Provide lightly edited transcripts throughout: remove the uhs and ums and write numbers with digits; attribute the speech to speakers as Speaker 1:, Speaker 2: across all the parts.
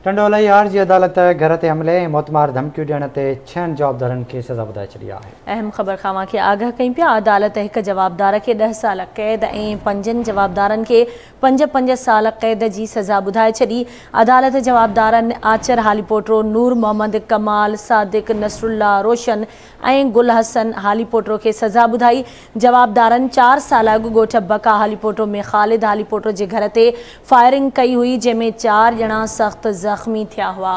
Speaker 1: ٽنڊو الهيار جي عدالت گهر تي حملي ۽ موتمار ڌمڪيون ڏيڻ تي ڇهن جوابدارن کي سزا ٻڌائي ڇڏي آهي.
Speaker 2: اهم خبر کان اوهان کي آگاهه ڪيون پيا، عدالت هڪ جوابدار کي ڏهه سال قيد ۽ پنجن جوابدارن کي پنج پنج سال قيد جي سزا ٻڌائي ڇڏي. عدالت جوابدارن آچر هاليپوٽو، نور محمد، ڪمال، صادق، نصرالله، روشن ۽ گل حسن هاليپوٽو کي سزا ٻڌائي. جوابدارن چار سال اڳ ڳوٺ بقا هاليپوٽو ۾ خالد هاليپوٽو جي گهر تي فائرنگ ڪئي هئي جنهن ۾ چار ڄڻا سخت زخمي ٿيا هئا.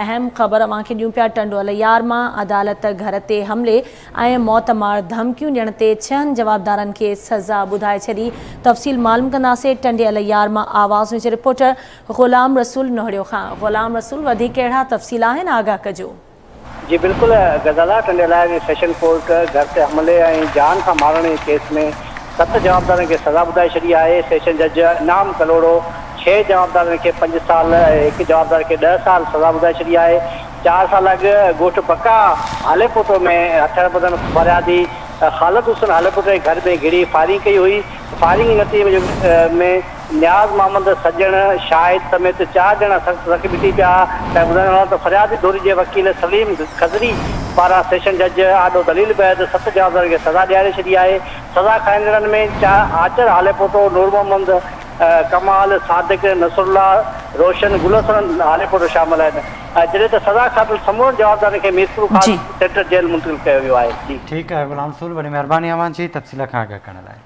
Speaker 2: اهم خبر اوهان کي ڏيون پيا ٽنڊو الهيار مان عدالت گهر تي حملي ۽ موت مار ڌمڪيون ڏيڻ تي ڇهن جوابدارن کي سزا ٻڌائي ڇڏي. تفصيل معلوم ڪنداسين ٽنڊي الهيار مان آواز نيوز جي رپورٽر غلام رسول نوهڙيو کان. غلام رسول وڌيڪ ڪهڙا تفصيل آهن آگاهه ڪجو.
Speaker 3: جي بلڪل غزالا ٽنڊيلاء جي سيشن ڪورٽ گهر تي حملي ۽ جان کان مارڻ جي ڪيس ۾ ست جوابدارن کي سزا ٻڌائي ڇڏي آهي، سيشن جج انعام ڪلهوڙو ڇهه جوابدارن کي پنج سال ۽ هڪ جوابدار کي ڏهه سال سزا ٻڌائي ڇڏي آهي، چار سال اڳ ڳوٺ بقا هاليپوٽو ۾ هٿياربندن فريادي خالد حسين هاليپوٽو جي گهر ۾ گهڙي فائرنگ ڪئي هئي، فائرنگ جي نتيجي ۾ نياز محمد سڄڻ شاهد سميت چار ڄڻا سخت زخمي ٿي پيا. ۽ ٻڌائڻ وارا ته فريادي ڌر جي وڪيل سليم خضري پاران سيشن جج آڏو دليل بعد ست جوابدارن کي سزا ڏياري ڇڏي آهي. سزا کائيندڙن ۾ آچر هاليپوٽو، نور محمد، ڪمال، صادق، نصرالله، روشن، گل حسن هاليپوٽو شامل آهن. جڏهن ته سزا کاڌل سمورن جوابدارن کي ميرپورخاص سينٽرل جيل منتقل ڪيو ويو آهي. جي.
Speaker 1: ٺيڪ آهي غلام رسول وڏي مهرباني اوهان جي تفصيل کان آگاهه ڪرڻ لاء.